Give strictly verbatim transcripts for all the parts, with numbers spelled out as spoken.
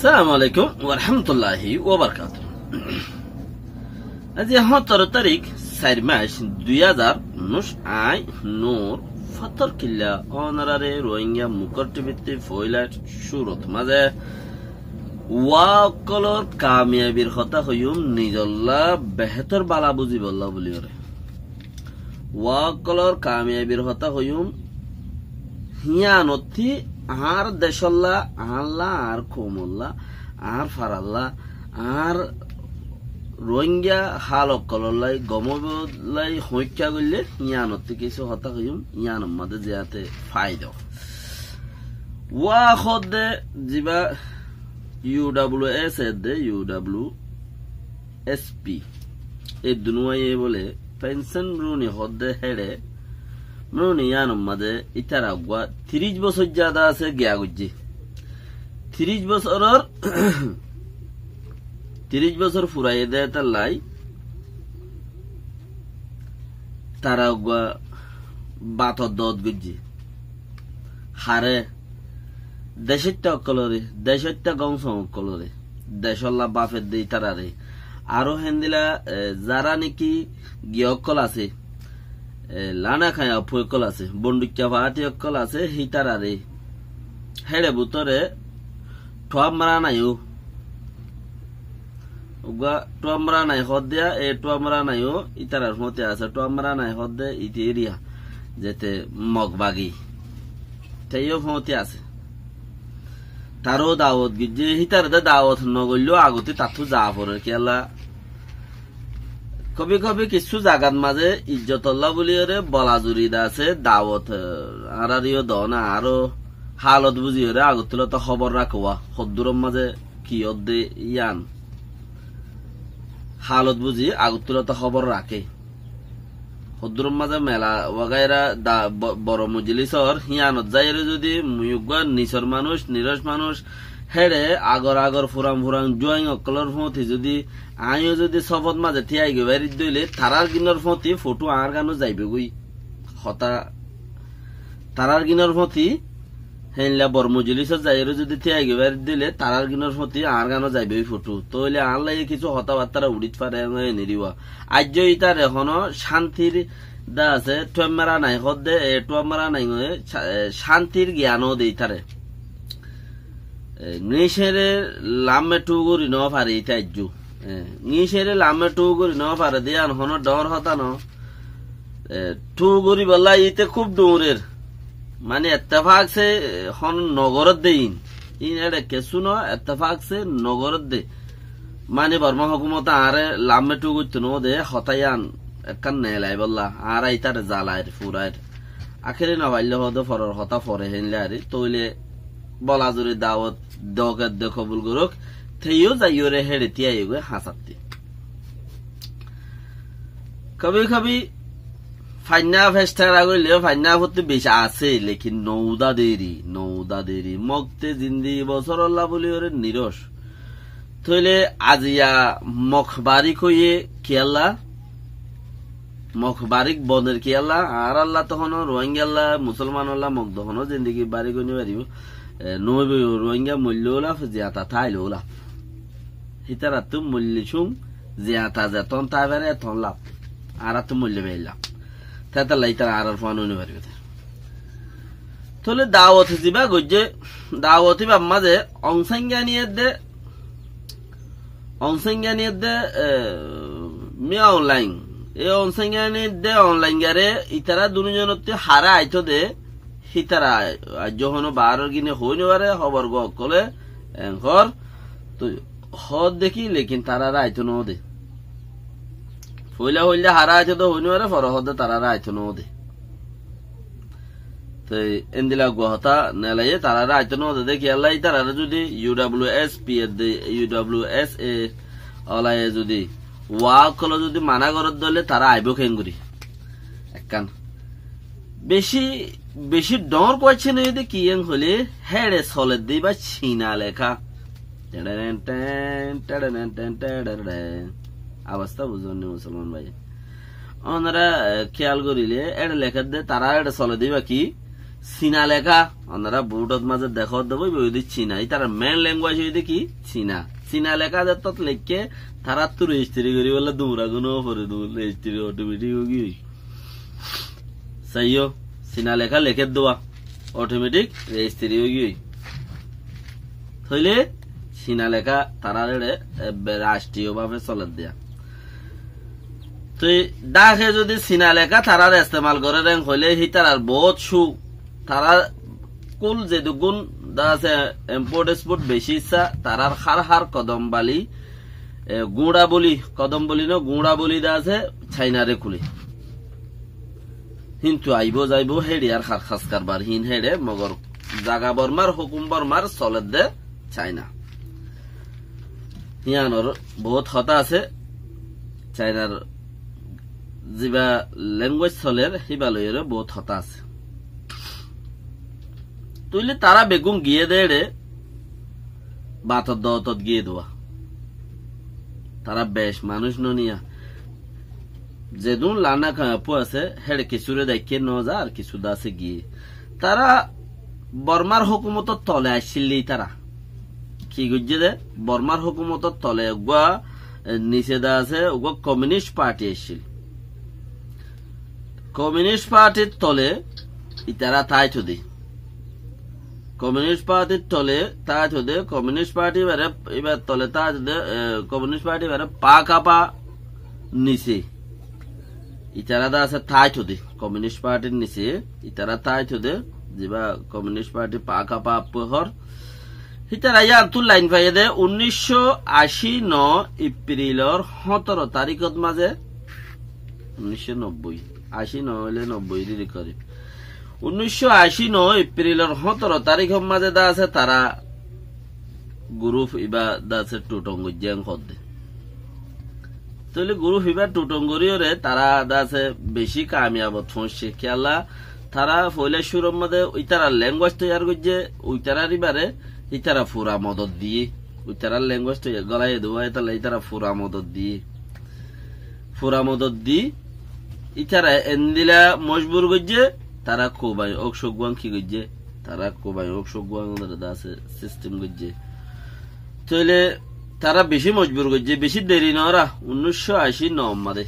Assalamu alaikum warahmatulláhi wabarakátuhu. Aijja hóñtoro tarík, sair mac, dui házar unnúic, añí Nur Fathor Killa, ónorare Rohingya Mukor Tibitti foóila cúrut mazé wá ókkolór kamiyabir hotá hoiyúm, nizollá behétor bála buzibólla buliyóre. Wá ókkolór kamiyabir hotá hoiyúm, híyanottí añár decólla, añálla, añár koumollá, añár farallá, añár Rohingya hál ókkolóllai, gom óibollai hoóikka goillé, híyanottí kissú hotá hoiyúm, híyanor mazé ziyáte faidó. Wá hoódde zibá U W S edde, U W S P. E dunúaye bóle, Pensen Mruni hoódde héçe, Mruni yíanor mazé ítara uggúa tiríc bosór ziyada asé giya goijjé. Tiríc bosóror, tiríc bosór furaiyé dé étallai, tara uggúa bator doot goijjé. Haré, decóitta ókkolóre, decóitta gómsong ókkolóre, decólla báfedde ítararé. Aró héndilla, e, zará néki giya ókkol asé, e, lana kaiya fua ókkol asé, bondhukka faáti ókkol asé, hítararé. Héçe bútore Thuam Mara Nai yó. Uggúa Thuam Mara Nai hoódde, e Thuam Mara Nai yó ítarar fóti asé. Thuam Mara Nai hoódde ite eriya, zete Mog bagi. Te yó fóti asé. Taró dawot goijjé, hítare de dawot nogoilló agottí tattú za forer kiyólla. Kóbi kóbi kissú zagat mazé ijjotolla buliyóre bola zuri de asé, dawot, e, añárar yó doóna, aró hálot buziyóre agottí lóti hóbor raké wá, hoddúror mazé ki ódde yían. Hálot buzi agottí lóti hóbor raké. Hoddúror mazé mela wagaira da bo-, boro mojilísor híyanot zaiyóre zudi mui uggúa nisor manúic, niroc manúic, héçe agor agor furan furan juain ókkolór fóti zudi aññí yó zudi sófot mazé tíai goi báridde óile tarár gínor fóti fothu añár gán ó zaibói goi. Hotá tarár gínor fóti, héinla bor mojilísot zaiyóre zudi tíai goi báridde óile tarár gínor fóti añár gán ó zaibói fothu. Tóile añár lage kissú hotábattára uçít fare, en, en eriwa. Aijjó ítare honó cántir de asé, Thuam Mara Nai hoódde, e Thuam Mara Nai yó, e, cá-, e, cántir giyan ó de ítare. E, Ŋícere lamme thu gorí nofare íte aijjó. E, Ŋícere lamme thu gorí nofare de yían honó dhoóñr hotá no. E, thu goríbolla íte kúb dhuñrer. Mani ettefak se, e, hon nogorédde ín. Ín éçe kessú no, ettefak se nogorédde. Mani Borma hókumote añáre lamme thu goittó no de, hotá yían ekkán neelaibolla. Añára ítare zalair, furair. Akéri nofaillé hoóde foror hotá fore héinle ari. Tóile bola zuri dawot dok edde kobul gorók, teyó zaiyóre héçe tíaiyógoi hañsátti. Kóbi kóbi fainná fectara goilleyó fainná fottí beci asé, lekin nouda deri, nouda deri. Mokte zindigi bosórolla buliyóre niroc. Tóile aziya Mok barik óiye kiyólla? Mok barik boner kiyólla? Añárálla tohóno, Ruáingalla, Musolmanolla Mok tohóno zindigi barik ói nofaribó. E, noóibo, Ruáinga moillóu laf, ziyata táilou laf. Hítarattú moillecúng, ziyata zetón tái fare etón laf. Añárattú moille beéin laf. Tétalla ítara añárár fuán ói nofaribó de. Tóile dawot zibá goijjé, dawot íbar mazé Aung San Gani edde, Aung San Gani edde, e, Min Aung Hlaing. E Aung San Gani edde Aung Hlaing gare ítara dunúzonottú haré aitó de, hítara aijjó honó baáror gine hoói nofare, hóbor gua ókkole, en hoór, toi hoódde ki, lekin taráre aitó noóde. Foila foila haré aitó de hoói nofare, fore hoódde taráre aitó noóde. Toi endila uggúa hotá neelaiyé, taráre aitó noóde de kiyólla, ítarare zudi U W S P edde, U W S A olaye zudi, wá ókkole zudi mana gorédde óile tará aibó keéngorí? Ekkán. Beci, beci dhoóñr question óiye de kiyén hoilé, héçe soledde íba Cina leká. Teçeren ten, teçeren ten, teçeren ten. Abastá buzón né musolman bái? Ónora, e, kéyal goríle, éçe lekédde, tará éçe soledde íba ki? Sina leká, onora board ot mazé dekó de boi, boi de Sina. Ítarar main language óilde ki? Sina. Sina leká zettót leikké, taráttu registry goríbolla duñra gún ófore dun, registry automatic ói giyói. Saiyó, Sina leká lekér dua, automatic registry ói giyói. Tóile Sina leká tarár eçe, e, be-, rastríyo bábe soler de. Toi Dháke zodi Sina leká tarár estemal gorér en hoilé hítarar boóut cú, tarár kúl zeduggún dá asé import export beci issá, tarár hár hár kodom bali, e, gúñça boli, kodom boli no, gúñça boli dá asé Cainare kúle. Híntu aibó zaibó héçe ar hár hás karbar hín héçe, mogor zaga Bormar, hókum Bormar, soler de Caina. Híanor boóut hotá asé, Cainar ziba language soler, híba loiyóre boóut hotá asé. Tóile tará beggún giyé de éçe, bator dootot giyé dua. Tará bec manúic no niya. Zedún lana kañappú asé, héçe kissúre daikké no za, ar kissú dá asé giyé. Tará Bormar hókumotor tole aiccíl de ítara. Ki goijjé de? Bormar hókumotor tole eggúa, e, nise dá asé, eggúa Communist Party aiccíl. Communist Partyr tole ítara táito de. Communist Partyr tole táito de, Communist Party ibare, ibar tole táito de, e, Communist Party ibare pakapa nise. Ítara dá asé táito de, Communist Partyr nise, ítara táito de, ziba Communist Party pakapa appu hór. Hítara yíantu lain faiyé de, unníc cót ací no Eprilor hóñtoro tarikót mazé, unníc cót nobbói, ací no óile nobbói ri korib. Unníc cót ací no Eprilor hóñtoro tarikór mazé dá asé tará gurúf ibá dá asé tuthong goijjé en hoódde. Tóile gurúf ibá tuthong goríyoré tará dá asé bicí kamiyabot foóñicce. Kiyólla tará foóila cúrur mazé ítarar language toiyar goijjé, uitarár ibáre ítara fura modot diyé. Uitarár language toiyar golaiyé de uwá, étalla ítara fura modot diyé. Fura modot di, ítara endila mojbur goijjé, tará Kubain ók cógguán ki goijjé, tará Kubain ók cógguán dá asé system goijjé. Tóile tará bicí mojbur goijjé, bicí deri no óra, unníc cót ací no mazé.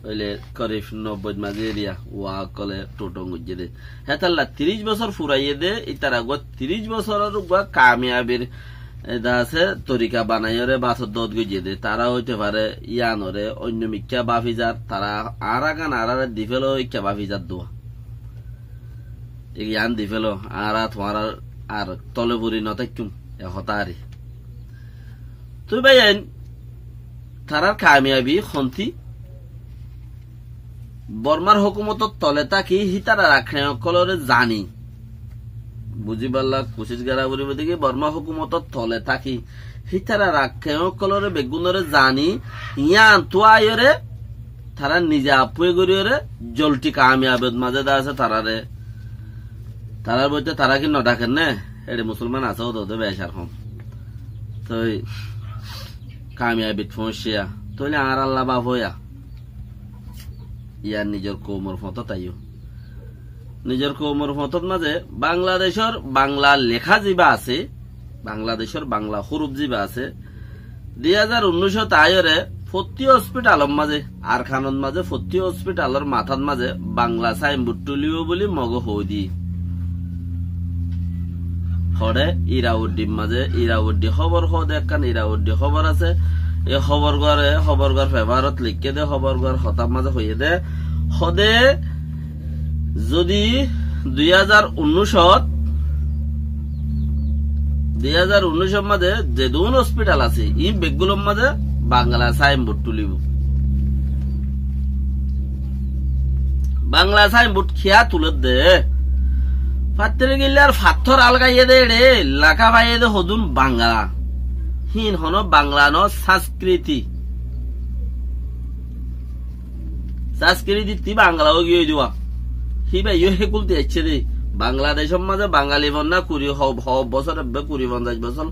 Óile korib nobbói mazé eriya, uwá ókkole tuthong goijjé de. Hétalla tiríc bosór furaiyé de, ítara uggúa tiríc bosóror uggúa kamiyabir, e, dá asé torika banaiyóre bator doot goijjé de. Tará óite fare yíanoré oinno mikká báfi zar, tará añára gán añáráre di félo ikká báfi zar dua. Ek yían di félo, añára tuáñrar ar tole fori no táikkun, e hotá ari. Toi báiyain, tarár kamiyabi hontí, Bormar hókumotor tole táki hítara Rakhain ókkolóre zani. Buzíballa kucíc gora foribó de ki, Bormar hókumotor tole táki hítara Rakhain ókkolóre beggúnoré zani, yíantu aiyóre, tará nize affúa goríyoré, zolti kamiyabot mazé dá asé taráre. Tarár boitte tará ki no dhaker né? Héçe musolman asé ódde ódde becar hom. Toi kamiyabit foóñicciya. Tóile añáralla baf óiya. Yían nizor koumor foñtot aiyó. Nizor koumor foñtot mazé Bangladecór Bangla leká ziba asé, Bangladecór Bangla húruf ziba asé, dui házar unnúicot aiyóre fottí hospithalor mazé, Arkanot mazé fottí hospithalor matát mazé Bangla sainbord tulibó buli Mogé hoói di. Hoçé Irawoddir mazé, Irawoddi hóbor hoóde ekkán Irawoddi hóbor asé. E hóbor gare, hóbor gare fefarot leikké de, hóbor gare hotár mazé hoiyé de. Hoóde zodi dui házar unnúicot, dui házar unnúicor mazé zedún hospithal asé, iín beggúnor mazé Bangla sainbord tulibó. Bangla sainbord kiyá tuler de? Fattirgillar fattór algaiyé de éçe, leká faiyé de hodún Bangla. Híin honó Bangla no, Sanskriti. Sanskritittí Bangla óigiyoi de uwá. Híba yó hékulti aiccé de. Bangladecór mazé Bangali fonná kuri ho-, ho bosór, ebbe kuri fonzaic bosór,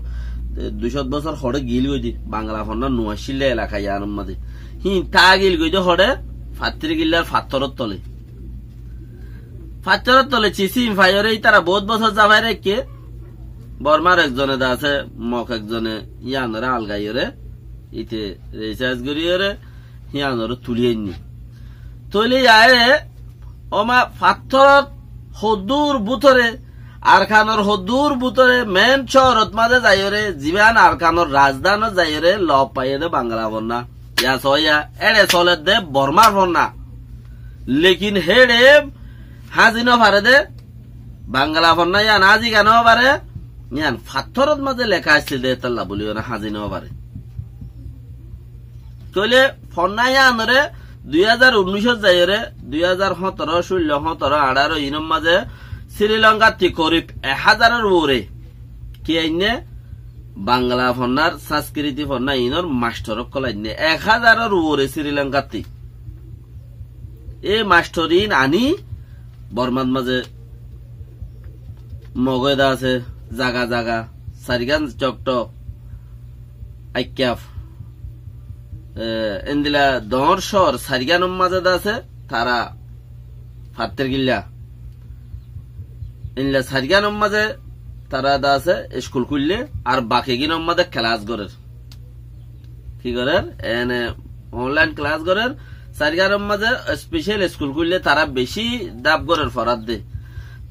e, dui cót bosór hoçé gilgoi de. Bangla fonná no accíl de elaka yíanor mazé. Híin tágilgoi de hoçé, Fattirgillar fattórór tole. Fattór or tole cisím faiyóre ítara bout bosór zafai raikké. Bormar ekzone de asé, Mog ekzone yíanore algaiyóre, íte resac goríyore, yíanore tuli ainné. Tóile yáye, óma fattór hoddúr bútore, Arkanor hoddúr bútore, men cóorot mazé zaiyóre, zibán Arkanor razdanot zaiyóre, lof faiyé dé Bangla fonná. Yá soóya, éçe soledde Bormar fonná. Lekin héçe háñzi nofaré dé, Bangla fonná yían háñzi kiyá nofaré, yían fattórot mazé leká aiccé dé, étalla buli óne háñzi nofaré. Tóile fonná yíanoré dui házar unnúicot zaiyóre, dui házar hóñtoro, cúllo, hóñtoro, añçáro iínor mazé Sri Lankattí korib ek házaror uore ki ainné, Bangla fonnár, Sanskiriti fonnár iínor mastor ókkol ainné, ek házaror uore Sri Lankattí. E mastor iín aní Bormát mazé Mogói de asé, zaga zaga, Sairgán, Coktok, Aikkaf, e, endila doóñr cóor Sairgánor mazé de asé, tará fattér gilla. Endila Sairgánor mazé tará de asé, eskul kúille, ar bakigínor mazé kelas gorér. Ki gorér? Ene onlain kelas gorér. Sairgánor mazé especial eskul kúille tará bicí daf gorér forádde.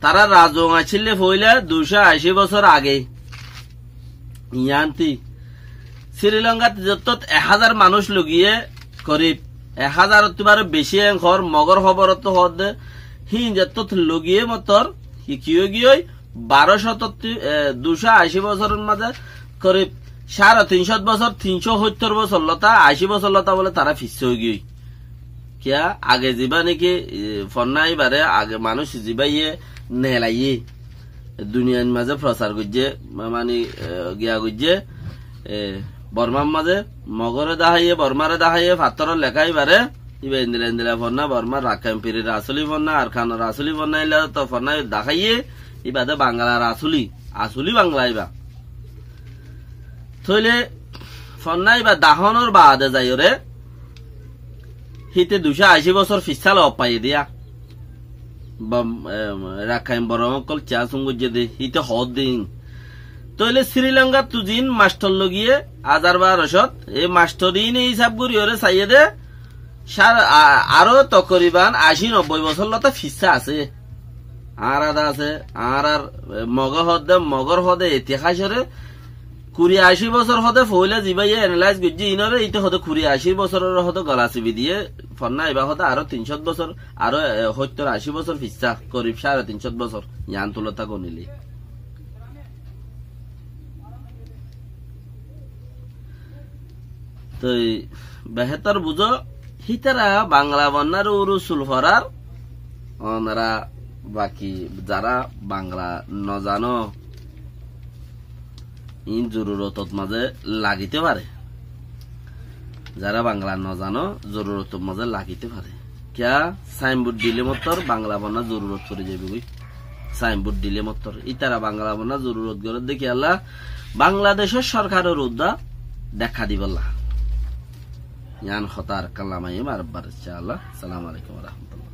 Tará razong accíl dé foóila duicó ací bosór age. Yíanti Sri Lankat zottót ek házar manúic logiyé, korib ek házarottú baró bicí en hoór, Mogór hóborottú hoódde, híin zottót logiyé mottor, hikiyói giyói, baró cótottí, e, duicó ací bosóror mazé korib cáre tin cót bosór, tin cót hóittor bosór lóta, ací bosór lóta bóle tará fissá óigiyoi. Kiyá, age zibá néki, e, fonná íbaré, age manúic zibáye nelaiyé, duniyair mazé fosar goijjé, ma-, mani, e, giya goijjé, e, Bormár mazé, Mogóre daháiye, Bormáre daháiye, fattóror leká íbaré, íba endila endila fonná, Bormár Rakkain Pirir asóli fonná, Arkanor asóli fonná, ílla to fonná daháiye, íba de Banglar asóli, asóli Bangla íba. Tóile fonná íba dahónor baade zaiyóre, híte duicó ací bosór fissá lof faiyé diya. Ba, em, Rakkain Boró ókkol ciyá sung goijjé dé, híte hoódde iín. Tóile Sri Lankattú ziín mastor logiyé, házar baró cót, e mastor iíne hísab goríyoré saiyé dé, cáre, a-, aró tokoriban ací nobbói bosór lóta fissá asé. Añára de asé, añárar, e, Mogé hoódde, Mogór hoóde itihásore, kuri ací bosór hoóde foóila zibáye enalais goijjé iínoré, íte hoóde kuri ací bosóroré hoóde gola sibi diyé, fonná íba hoóde aró tin cót bosór, aró, e, hóittor ací bosór fissá, korib cáre tin cót bosór, yián tulóta gonilé. Toi behétor buzó, hítara Bangla bonnár uore sul forár, onora baki zará Bangla nozano, iín zorurotot mazé lagité fare. Zará Bangla nozano, zorurotot mazé lagité fare. Kiyá, sainbord dile mottor Bangla bonna zorurot fori zaibogói. Sainbord dile mottor. Ítara Bangla bonna zorurot gorédde kiyólla, Bangladecór sorkaror uddá dekká dibolla. Yián hotá, ar ekkán lamaiyum arekbar, incá Allah. Assalamu alaikum wa rahmatullah.